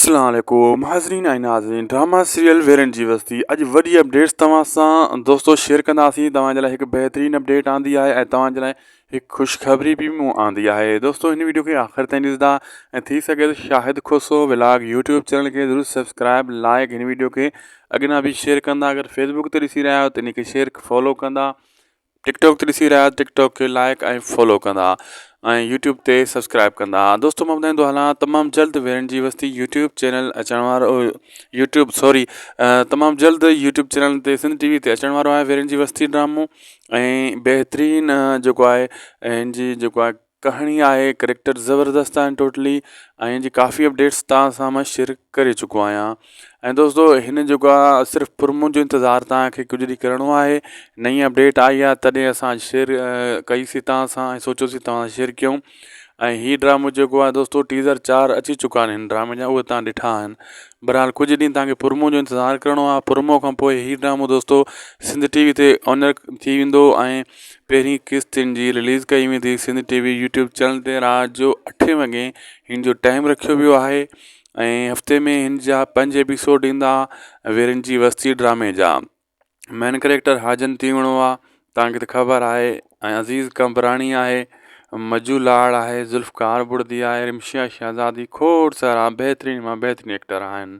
اسلام عليڪم حاضرين ۽ ناظرين ڊراما سيريل ويرن جي وستي اڄ وڏي اپڊيٽس توهان سان دوستو شيئر ڪنداسين توهان جي لاء هڪ بهترين اپڊيٽ آندي آهي ۽ توهان جي لاء هڪ خوشخبري به مون آندي آهي دوستو هن ويڊيو کي آخر تائين ڏسندا ۽ ٿي سگهي ته Shahid Khoso vlog YouTube channel کي ضرور سبسڪرائب لائڪ هن ويڊيو کي اڳنا به شيئر ڪندا اگر فيسبوڪ تي ڏسي رهيا آهيو ته ان کي شيئر فالو ڪندا ٽڪ ٽاڪ تي ڏسي رهيا آهيو ٽڪ ٽاڪ کي لائڪ ۽ فالو ڪندا ۽ يوٽيوب تي سبسڪرائب ڪندا دوستو مان ٻڌائيندو هلان تمام جلد ويرن جي وستي يوٽيوب چينل اچڻ وارو يوٽيوب سوري تمام جلد يوٽيوب چينل تي سنڌ ٽي وي تي اچڻ وارو آهي ويرن جي وستي ڊرامو ۽ بهترين جيڪو آهي هن جي جيڪو آهي ڪهاڻي آهي ڪريڪٽر زبردست آهن ٽوٽلي ۽ هن جي ڪافي اپڊيٽس توهان سان مان شيئر ڪري چڪو آهيان ۽ دوستو هن جيڪو آهي صرف پرومو جو انتظار توهان کي ڪجهه ڏينهن ڪرڻو آهي نئين اپڊيٽ آئي آهي تڏهن اسان شيئر ڪئي سي توهان سان ۽ سوچيو سي توهان سان شيئر ڪيون ۽ هي ڊرامو جيڪو آهي دوستو ٽيزر چار اچي چڪا آهن هن ڊرامي جا اهي توهان ڏٺا آهن بهرحال ڪجهه ڏينهن توهان کي پرومو جو انتظار ڪرڻو آهي پرومو کان پوء هي ڊرامو دوستو سنڌ ٽي وي تي آنر ٿي ويندو ۽ پهرين قسط هن جي رليز ڪئي ويندي Sindh T V YouTube channel تي رات جو اٺين وڳي هن جو ٽائيم رکيو ويو آهي ۽ هفتي ۾ هن جا پنج ايپيسوڊ ايندا ويرن جي وستي ڊرامي جا مين ڪريڪٽر حاجن تيوڻو آ توهان کي ته خبر آهي ۽ عزيز قمبراڻي آهي مجو لاڙ آهي ذوالفقار بڙدي آهي رمشيا شهزادي کوڙ سارا بهترين مان بهترين ايڪٽر آهن.